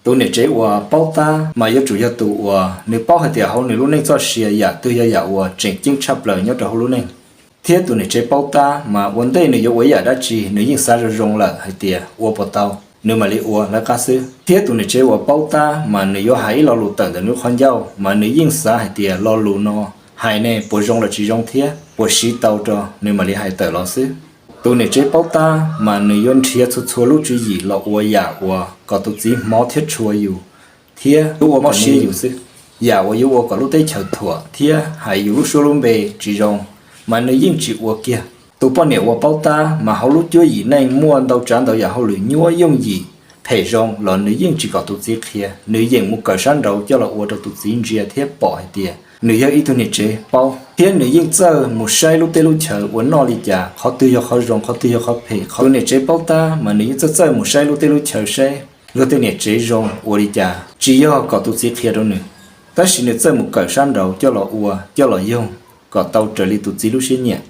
Tus niam tsev uas paub tab mas yuav tsum yog tus uas nws paub hais tias hauv nws lub neej txoj sia yam twg yog yam uas tseem ceeb tshaj plaws nyob rau hauv lub neej. Thiab tus niam tsev paub tab mas ua ntej nws yuav ua ib yam dab tsi nws yeej xav zoo zoo lawm hais tias ua puas tau, nws mam li ua lawv qab xwb. Thiab tus niam tsev uas paub tab mas nws yuav hais ib lo lus tawm ntawm nws qhov ncauj mas nws yeej xav hais tias lo lus no hais ne puas zoo los tsis zoo thiab puas siv tau rau nws mam li hais tawm los xwb. Tus niam tsev paub tab mas nws yuav nrhiav txhua txhua lub tswv yim los ua yam uas kom tus txiv hmov thiab tshua yus thiab yuav ua mob siab yus xwb. Yam uas yuav ua kom lub teb chaws thuam thiab hais yus lub suab lub npe tsis zoo mas nws yeej tsis ua kiag. Tus poj niam uas paub tab mas hauv lub cuab yim neej muaj ntau tsav ntau yam hauj lwm nyuaj yooj yim phem zoo los nws yeej tsis kom tus txiv qhia, nws yeem mus kawm sab nraud coj los ua rau tus txiv ntsia thiab pom hais tias nws yog ib tug niam tsev paub, thiab nws yeej txawj mus saib lub teb lub chaw uas noj li cas, qhov twg yog qhov zoo, qhov twg yog qhov phem. Tus niam tsev paub tab mas nws yeej txawj txawj mus saib lub teb lub chaw, saib luag tej niam tsev zoo ua li cas, tsis yog kom tus txiv qhia rau nws, tab sis nws txawj mus kawm sab nraud coj los ua coj los yoog kom tau raws li tus txiv lub siab nyiam.